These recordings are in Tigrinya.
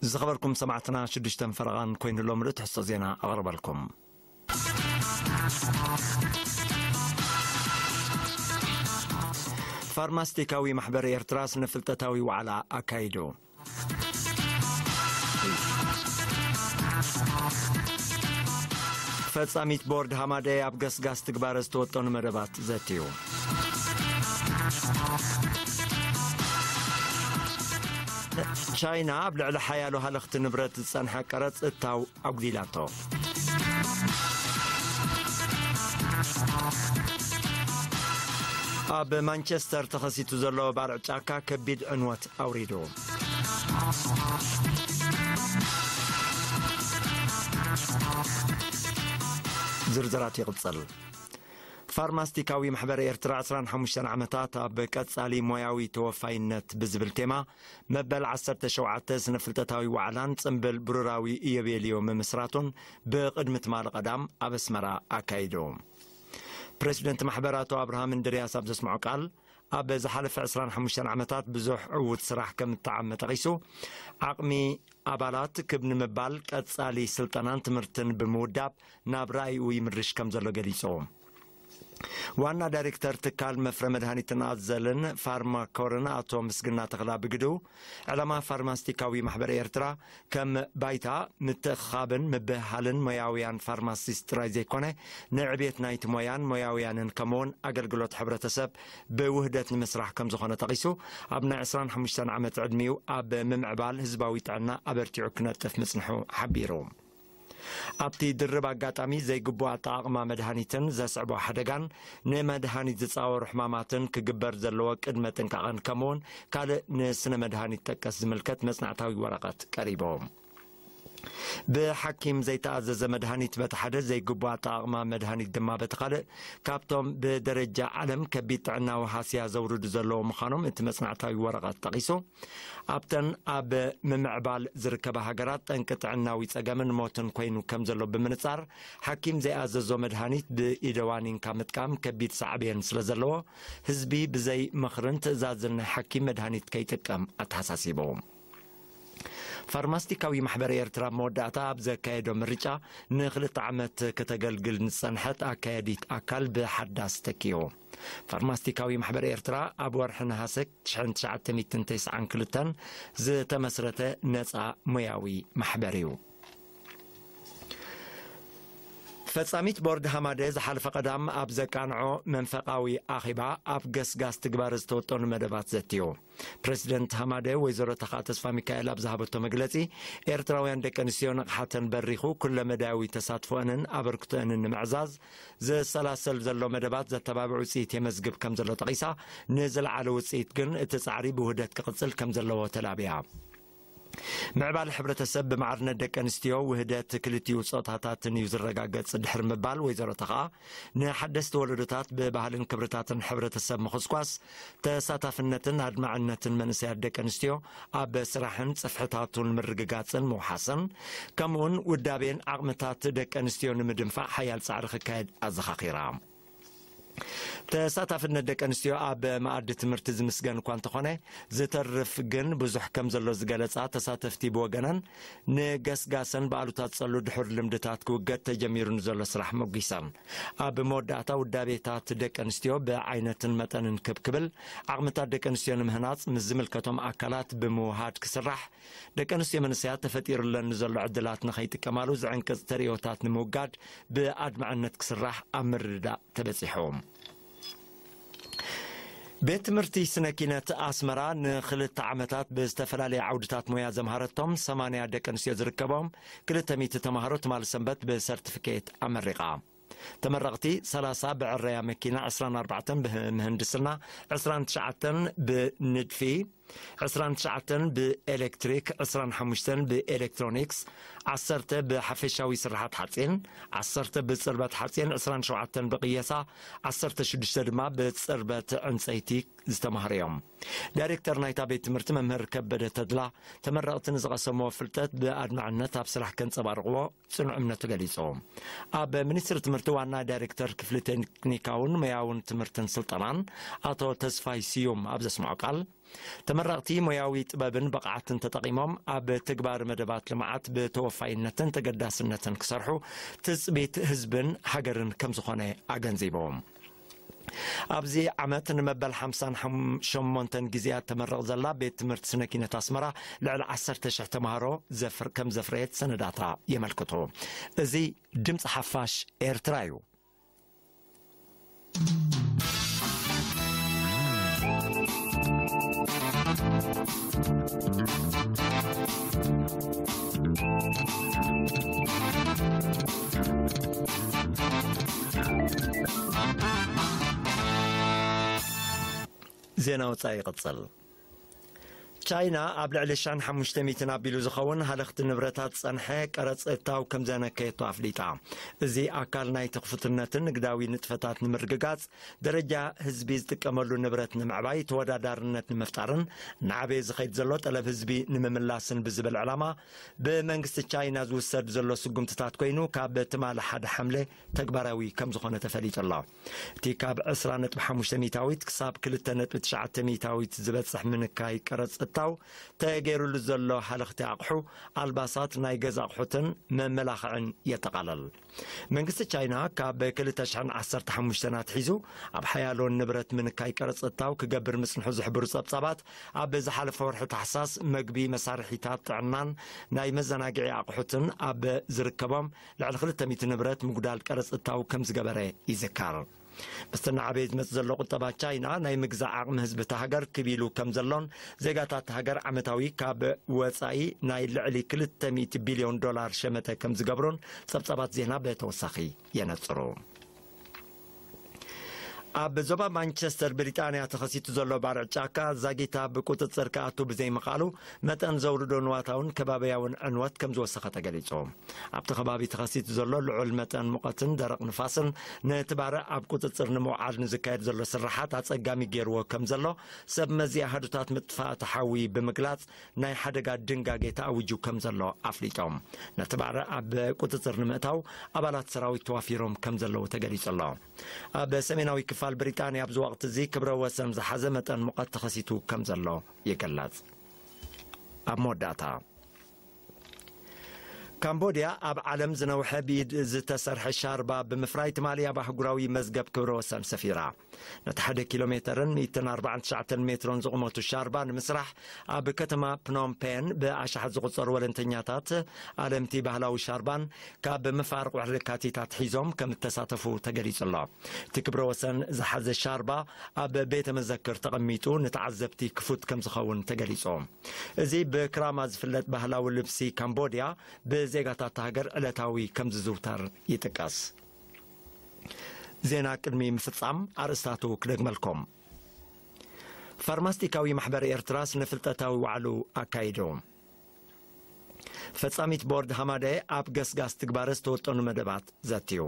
ዝኸበርኩም ሰማዕትና፣ ሽዱሽተን ፈረቓን ኮይኑ ኣሎ ምሉእ ትሕዝቶ ዜና ኣቕርበልኩም። ፋርማስቲካዊ ማሕበር ኤርትራ ስነ ፍልጠታዊ ዋዕላ ኣካይዱ። ፈጻሚት ቦርድ ሃማደ ኣብ ገስጋስ ትግባረ ዝተወጠኑ መደባት ዘትዩ። ቻይና ኣብ ልዕሊ ሓያሎ ሃለኽቲ ንብረት ዝጸንሐ ቀረጽ እታው ኣጉዲላቶ። ኣብ ማንቸስተር ተኸሲቱ ዘሎ ባርዕ ጫካ ከቢድ ዕንወት ኣውሪዱ። ዝርዝራት ይቕጽል። ፋርማስቲካዊ ማሕበር ኤርትራ ዕስራን ሓሙሽተን ዓመታት ኣብ ቀጻሊ ሞያዊ ተወፋይነት ብዝብል ቴማ መበል ዓሰርተ ሸውዓተ ስነ ፍልጠታዊ ዋዕላን ጽምብል ብሩራዊ ኢዮቤልዮ ምምስራቱን ብቕድሚ ትማሊ ቀዳም ኣብ ኣስመራ ኣካይዱ። ፕሬዚደንት ማሕበር ኣቶ ኣብርሃም እንድርያስ ኣብ ዘስምዖ ቃል፣ ኣብ ዝሓለፈ ዕስራን ሓሙሽተን ዓመታት ብዙሕ ዕዉት ስራሕ ከም እተዓመ ጠቒሱ፣ ዓቕሚ ኣባላት ክብ ንምባል ቀጻሊ ስልጠናን ትምህርትን ብምውዳብ ናብ ራእይኡ ይምርሽ ከም ዘሎ ገሊጹ። ዋና ዳይሬክተር ትካል መፍረ መድሃኒትን ኣዘልን ፋርማኮርን ኣቶ ምስግና ተኽላ ብግድኡ፣ ዕላማ ፋርማስቲካዊ ማሕበር ኤርትራ ከም ባይታ ምትእኽኻብን ምብህሃልን ሞያውያን ፋርማሲስት ጥራይ ዘይኮነ፣ ንዕቤት ናይቲ ሞያን ሞያውያንን ከምኡውን ኣገልግሎት ሕብረተሰብ ብውህደት ንምስራሕ ከም ዝኾነ ጠቒሱ፣ ኣብ ናይ ዕስራን ሓሙሽተን ዓመት ዕድሚኡ ኣብ ምምዕባል ህዝባዊ ጥዕና ኣበርቲዑ ክነጥፍ ምጽንሑ ሓቢሩ። ኣብቲ ድርብ ኣጋጣሚ ዘይግቡእ ኣጠቓቕማ መድሃኒትን ዘስዕቦ ሓደጋን ንመድሃኒት ዝጻወሩ ሕማማትን ክግበር ዘለዎ ቅድመ ጥንቃቐን ከምኡውን ካልእ ንስነ መድሃኒት ጠቀስ ዝምልከት መጽናዕታዊ ወረቐት ቀሪቡ። ብሓኪም ዘይተኣዘዘ መድሃኒት በቲ ሓደ፣ ዘይግቡእ ኣጠቓቕማ መድሃኒት ድማ በቲ ካልእ፣ ካብቶም ብደረጃ ዓለም ከቢድ ጥዕናዊ ሃስያ ዘውርዱ ዘለዉ ምዃኖም እቲ መጽናዕታዊ ወረቐት ጠቒሱ፣ ኣብተን ኣብ ምምዕባል ዝርከባ ሃገራት ጠንቂ ጥዕናዊ ጸገምን ሞትን ኮይኑ ከም ዘሎ ብምንጻር፣ ሓኪም ዘይኣዘዞ መድሃኒት ብኢደ ዋኒንካ ምጥቃም ከቢድ ሳዕቤን ስለ ዘለዎ፣ ህዝቢ ብዘይ ምኽርን ትእዛዝን ናይ ሓኪም መድሃኒት ከይጥቀም ኣተሓሳሲቡ። ፋርማስቲካዊ ማሕበር ኤርትራ ኣብ መወዳእታ ኣብ ዘካየዶ ምርጫ ንኽልተ ዓመት ከተገልግል ዝጸንሐት ኣካያዲት ኣካል ብሓዳስ ተኪኡ። ፋርማስቲካዊ ማሕበር ኤርትራ ኣብ ወርሒ ነሃሰ ሽሕን ትሽዓተ ሚእትን ተስዓን ክልተን ዝተመስረተ ነጻ ሞያዊ ማሕበር እዩ። ፈጻሚት ቦርድ ሃማደ ዝሓለፈ ቀዳም ኣብ ዘቃንዖ መንፈቓዊ ኣኼባ ኣብ ገስጋስ ትግባረ ዝተወጠኑ መደባት ዘትዩ። ፕረዚደንት ሃማደ ወይዘሮ ተኽኣ ተስፋ ሚካኤል ኣብ ዝሃበቶ መግለጺ፣ ኤርትራውያን ደቂ ኣንስትዮ ንቕሓተን በሪኹ ኩለ መዳያዊ ተሳትፎአንን ኣበርክቶአንን ንምዕዛዝ ዝሰላሰል ዘሎ መደባት ዘተባብዕ ውጽኢት የመዝግብ ከም ዘሎ ጠቒሳ፣ ንዝለዓለ ውጽኢት ግን እቲ ጻዕሪ ብውህደት ክቕጽል ከም ዘለዎ ተላብያ። ምዕባለ ሕብረተሰብ ብማዕርነት ደቂ ኣንስትዮ ውህደት ክልቲኡ ጾታታትን እዩ ዝረጋገጽ ድሕሪ ምባል ወይዘሮ ተኽኣ፣ ንሓደስቲ ወለዶታት ብባህልን ክብርታትን ሕብረተሰብ ምኹስኳስ፣ ተሳታፍነትን ኣድማዕነትን መንእሰያት ደቂ ኣንስትዮ ኣብ ስራሕን ጽፍሕታቱን ምርግጋጽን ምውሓስን፣ ከምኡውን ውዳቤን ዓቕምታት ደቂ ኣንስትዮ ንምድንፋዕ ሓያል ጻዕሪ ክካየድ ኣዘኻኺራ። ተሳታፍነት ደቂ ኣንስትዮ ኣብ መኣዲ ትምህርቲ ዝምስገን እኳ እንተኾነ፣ ዝተርፍ ግን ብዙሕ ከም ዘሎ ዝገለጻ ተሳተፍቲ ብወገነን፣ ንገስጋሰን ብኣሉታ ዝጸሉ ድሑር ልምድታት ክውገድ ተጀሚሩ ንዘሎ ስራሕ መጒሰን። ኣብ መወዳእታ ውዳቤታት ደቂ ኣንስትዮ ብዓይነትን መጠንን ክብ ክብል፣ ዓቕምታት ደቂ ኣንስትዮ ንምህናጽ ምስ ዝምልከቶም ኣካላት ብምውሃድ ክስራሕ፣ ደቂ ኣንስትዮ መንእሰያት ተፈጢሩለን ንዘሎ ዕድላት ንኸይጥቀማሉ ዝዕንቅጽ ተርእዮታት ንምውጋድ ብኣድማዕነት ክስራሕ ኣብ ምርድዳእ ተበጺሑ። ቤት ትምህርቲ ስነ ኪነት ኣስመራ ንኽልተ ዓመታት ብዝተፈላለየ ዓውድታት ሞያ ዘምሃረቶም ሰማንያ ደቂ ኣንስትዮ ዝርከቦም ክልተ ሚእቲ ተምሃሮ ትማሊ ሰንበት ብሰርቲፊኬት ኣመሪቓ። ተመረቕቲ ሰላሳ ብዕረያ መኪና፣ ዕስራን ኣርባዕተን ብምህንድስና፣ ዕስራን ትሽዓተን ብንድፊ፣ ዕስራን ትሽዓተን ብኤሌክትሪክ፣ ዕስራን ሓሙሽተን ብኤሌክትሮኒክስ፣ ዓሰርተ ብሓፈሻዊ ስርሓት ሓጺን፣ ዓሰርተ ብጽርበት ሓጺን፣ ዕስራን ሸውዓተን ብቕየሳ፣ ዓሰርተ ሽዱሽተ ድማ ብጽርበት ዕንጸይቲ ዝተማህሩ እዮም። ዳይሬክተር ናይታ ቤት ትምህርቲ መምህር ከበደ ተድላ፣ ተመረቕቲ ንዝቐሰምዎ ፍልጠት ብኣድማዕነት ኣብ ስራሕ ከንጸባርቕዎ ጽኑዕ እምነቱ ገሊጹ። ኣብ ሚኒስትሪ ትምህርቲ ዋና ዳይሬክተር ክፍሊ ቴክኒካውን ሞያውን ትምህርትን ስልጠናን ኣቶ ተስፋይ ስዩም ኣብ ዘስምዖ ቃል፣ ተመረቕቲ ሞያዊ ጥበብን ብቕዓትን ተጠቒሞም ኣብ ትግባር መደባት ልምዓት ብተወፋይነትን ተገዳስነትን ክሰርሑ ትጽቢት ህዝብን ሃገርን ከም ዝኾነ ኣገንዚቦም። ኣብዚ ዓመት ንመበል ሓምሳን ሸሞንተን ግዜያት ተመርቕ ዘላ ቤት ትምህርቲ ስነ ኪነት ኣስመራ ልዕሊ ዓሰርተ ሽሕ ተምሃሮ ዘፍር-፣ ከም ዘፍረየት ሰነዳታ የመልክቱ። እዚ ድምፂ ሓፋሽ ኤርትራ እዩ። ዜና ወጻኢ ይቕጽል። ቻይና ኣብ ልዕሊ ሽሕን ሓሙሽተ ሚእትን ኣቢሉ ዝኸውን ሃለኽቲ ንብረታት ዝጸንሐ ቀረጽ እታው ከም ዘነከየቶ ኣፍሊጣ። እዚ ኣካል ናይቲ ክፉትነትን ንግዳዊ ንጥፈታት ንምርግጋጽ፣ ደረጃ ህዝቢ ዝጥቀመሉ ንብረት ንምዕባይ፣ ተወዳዳርነት ንምፍጣርን ንዓበየ ዝኸይድ ዘሎ ጠለብ ህዝቢ ንምምላስን ብዝብል ዕላማ ብመንግስቲ ቻይና ዝውሰድ ዘሎ ስጉምትታት ኮይኑ፣ ካብ ትማሊ ሓደ ሓምለ ተግባራዊ ከም ዝኾነ ተፈሊጡ ኣሎ። እቲ ካብ ዕስራ ነጥቢ ሓሙሽተ ሚእታዊት ክሳብ ክልተ ነጥቢ ትሽዓተ ሚእታዊት ዝበጽሕ ምንካይ ቀረጽ እታው ተገይሩሉ ዘሎ ሃለኽቲ ኣቕሑ፣ ኣልባሳት፣ ናይ ገዛ ኣቕሑትን መመላኽዕን የጠቓልል። መንግስቲ ቻይና ካብ ክልተ ሽሕን ዓሰርተ ሓሙሽተን ኣትሒዙ ኣብ ሓያሎ ንብረት ምንካይ ቀረጽ እታው ክገብር ምጽንሑ ዝሕብሩ ጸብጻባት፣ ኣብ ዝሓለፈ ወርሒ ታሕሳስ መግቢ፣ መሳርሒታት ጥዕናን ናይ መዘናግዒ ኣቕሑትን ኣብ ዝርከቦም ልዕሊ ክልተ ሚእቲ ንብረት ምጉዳል ቀረጽ እታው ከም ዝገበረ ይዝከር። ምስቲ እናዓበየ ዝመጽእ ዘሎ ቁጠባ ቻይና፣ ናይ ምግዛእ ዓቕሚ ህዝቢ እታ ሃገር ክብ ኢሉ ከም ዘሎን፣ ዜጋታት እታ ሃገር ዓመታዊ ካብ ወጻኢ ናይ ልዕሊ ክልተ ሚእቲ ቢልዮን ዶላር ሸመተ ከም ዝገብሩን ጸብጻባት ዜና ብተወሳኺ የነጽሩ። ኣብ ዞባ ማንቸስተር ብሪጣንያ ተኸሲቱ ዘሎ ባርዕ ጫካ ዛጊት ኣብ ቁጽጽር ክኣቱ ብዘይምኽኣሉ፣ መጠን ዘውርዶ ንዋታውን ከባብያውን ዕንወት ከም ዝወሰኸ ተገሊጹ። ኣብቲ ከባቢ ተኸሲቱ ዘሎ ልዑል መጠን ሙቐትን ደረቕ ንፋስን፣ ነቲ ባርዕ ኣብ ቁጽጽር ንምውዓል ንዝካየድ ዘሎ ስርሓት ኣጸጋሚ ገይርዎ ከም ዘሎ ሰብ መዚ ኣሃዱታት ምጥፋእቲ ሓዊ ብምግላጽ፣ ናይ ሓደጋ ድንጋጌ ተኣዊጁ ከም ዘሎ ኣፍሊጦም። ነቲ ባርዕ ኣብ ቁጽጽር ንምእታው ኣባላት ሰራዊት ተዋፊሮም ከም ዘለዉ ተገሊጹ ኣሎ። ኣብ ሰሜናዊ ክፋል ብሪጣንያ ኣብዚ ወቕቲ እዚ ክብረ ወሰን ዝሓዘ መጠን ሙቐት ተኸሲቱ ከም ዘሎ ይግለጽ። ኣብ መወዳእታ፣ ካምቦድያ ኣብ ዓለም ዝነውሐ ብኢድ ዝተሰርሐ ሻርባ ብምፍራይ ትማሊ ኣብ ኣህጉራዊ መዝገብ ክብረ ወሰን ሰፊራ። ነቲ ሓደ ኪሎ ሜተርን ሚእትን ኣርባዓን ትሽዓተን ሜትሮን ዝቑመቱ ሻርባ ንምስራሕ ኣብ ከተማ ፕኖምፔን ብኣሽሓት ዝቑጸሩ ወለንተኛታት ኣለምቲ ባህላዊ ሻርባን ካብ ምፋርቕ ወርሒ ለካቲት ኣትሒዞም ከም እተሳተፉ ተገሊጹ ኣሎ። እቲ ክብረ ወሰን ዝሓዘ ሻርባ ኣብ ቤተ መዘክር ተቐሚጡ ንተዓዘብቲ ክፉት ከም ዝኸውን ተገሊጹ። እዚ ብክራማ ዝፍለጥ ባህላዊ ልብሲ ካምቦድያ ብዜጋታት እታ ሃገር ዕለታዊ ከም ዝዝውተር ይጥቀስ። ዜና ቅድሚ ምፍጻም ኣርእስታቱ ክደግመልኩም። ፋርማስቲካዊ ማሕበር ኤርትራ ስነ ፍልጠታዊ ዋዕሉ ኣካይዱ። ፈጻሚት ቦርድ ሃማደ ኣብ ገስጋስ ትግባረ ዝተወጠኑ መደባት ዘትዩ።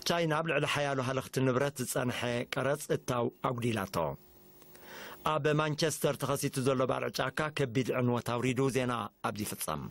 ቻይና ኣብ ልዕሊ ሓያሎ ሃለኽቲ ንብረት ዝጸንሐ ቀረጽ እታው ኣጉዲላቶ። ኣብ ማንቸስተር ተኸሲቱ ዘሎ ባርዕ ጫካ ከቢድ ዕንወት ኣውሪዱ። ዜና ኣብዚ ይፍጸም።